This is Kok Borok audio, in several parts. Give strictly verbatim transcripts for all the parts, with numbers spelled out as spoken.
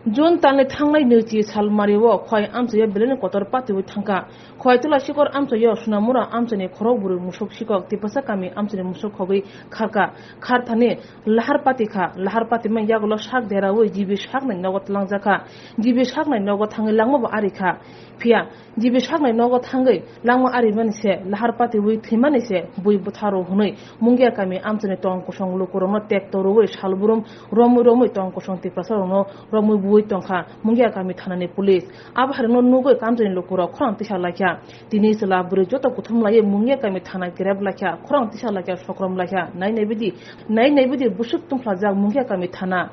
June talni thangnai nwichi salmario Khowai amchaio belai kotor patiwi thangkha. Khowai Tulasikor amchaio Sunamura amchaini khorok bwrwi musuk sikok Tipasa kami amchaini musuk khogwi kharkha. Kharthani lahar patikha, lahar patimani yagulo sak derawi G B saknai nogo twlangjakha. G B saknai nogo thangwi langmabo arikha. Phiya G B saknai nogo thangwi langma arimani se lahar patiwi thwimani se bui bwtharo hwnwi Mungia kami amchaini tong kosong lukurokno tekto rwui salbrum romwi romwi tong kosong Tiprasarokno romwi buwi tongkha Mungia kami thanani police. Abo hairokno nugwi amchaini lukurok khorang tisa laikha. Tini chwla bwrwi joto kuthum laiwi Mungia kami thana grep laikha, khorang tisa laikha, sokrom laikha. Nai nai bidi, nai nai bidi busuk tungphlajak Mungia kami thana.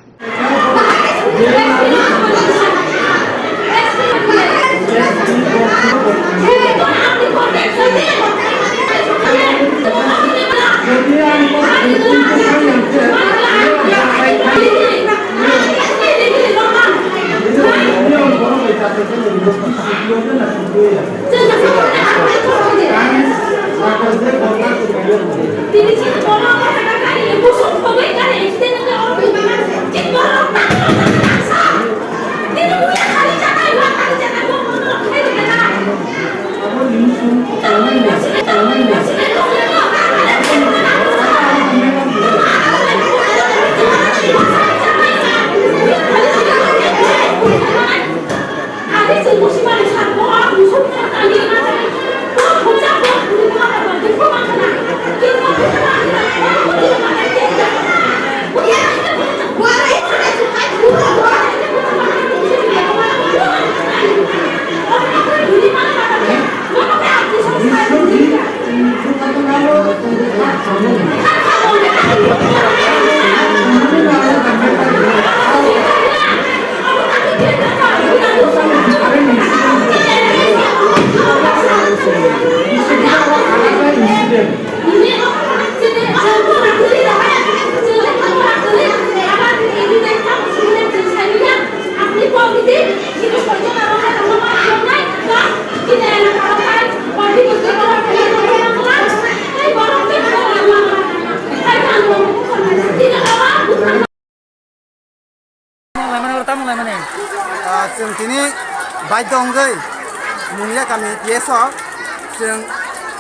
Laimani oro tamo laimani? Ah, chwng tini baidho wngwi Mungia kami P S o chwng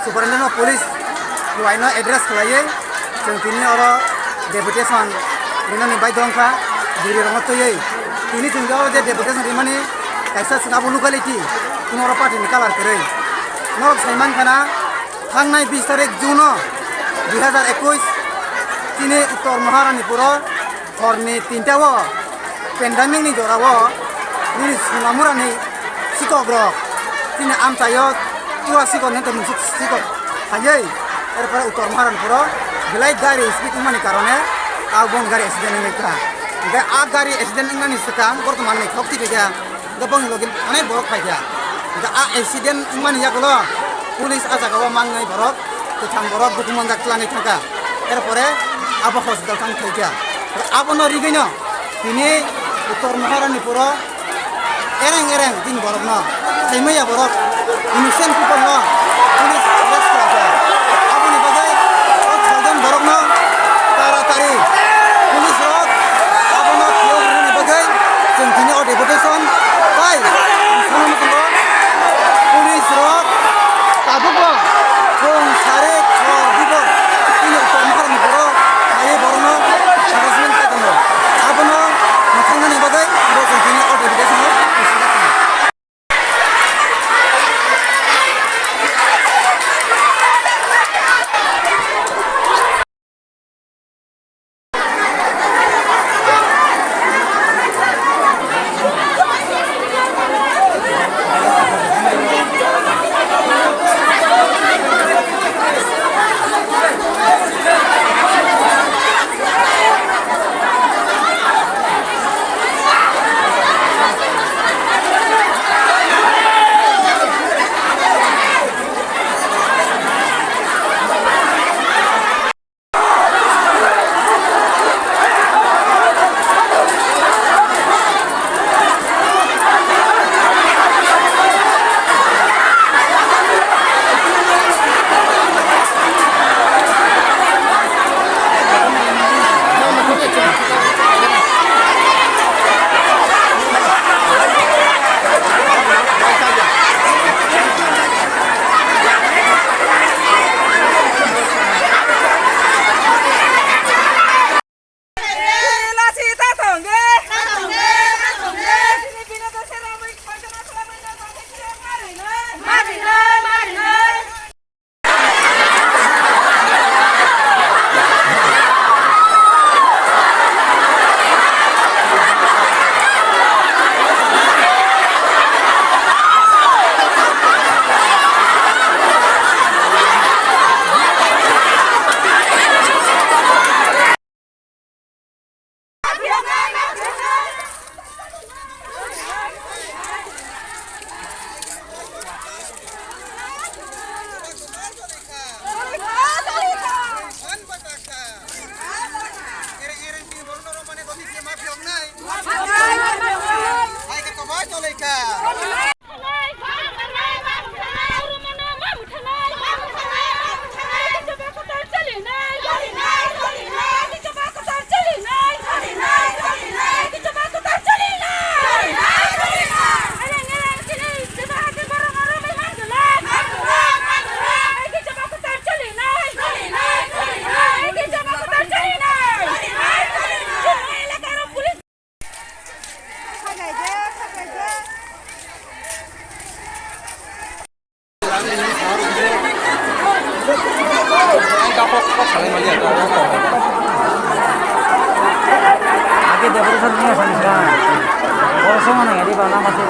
Superintendent of Police Khowai no address khlaiwi chwng tini oro deputation rinani baidho wngkha, bwrwi rokno twiwi. Tini chwng je oro je deputation rimani kaisa chwng abo locality, chwng oro party ni colour kwrwi. Norok sai mankha na, thangnai bis tarik June o dui hazar ekwis chini Uttor Maharanipur o horni tinta o pandemic ni jora o nini Sunamura ni sikok rok chini amchai o tua sikok ni tongmung sik-, sikok phaiwi, erpore Uttor Maharanipur o belai gari speed wngmani karone a boni gari accident wngwi kha. Hingkhe a gari accident wngmani swkang borok manwi khok twi phaikha. Hingkhe bongni logi onek borok phaikha. Hingkhe a accident wngmani yagulo police a jaga o mangnai borok, kwthang borok bukhuk manjak twlangwi thangkha. Erpore abo hospital thang thaikha. Abono rigwino tini Uttor Maharanipur o ereng ereng bini borokno, saimaya borok, innocent people no police arrest khlakha. Aboni bagwi o saijon borokno taratari police rok abono thwiwi rwnani bagwi chwng tini o deputation tai police rok tabukbo chwng sari khor dibo tini Uttor Maharanipur o phaiwi borokno harassment khai tongo. Abono mwthangnani bagwi bo chwng tini o deputation o. Ake decoration niya sani sa. Boro sono na yari bana mate.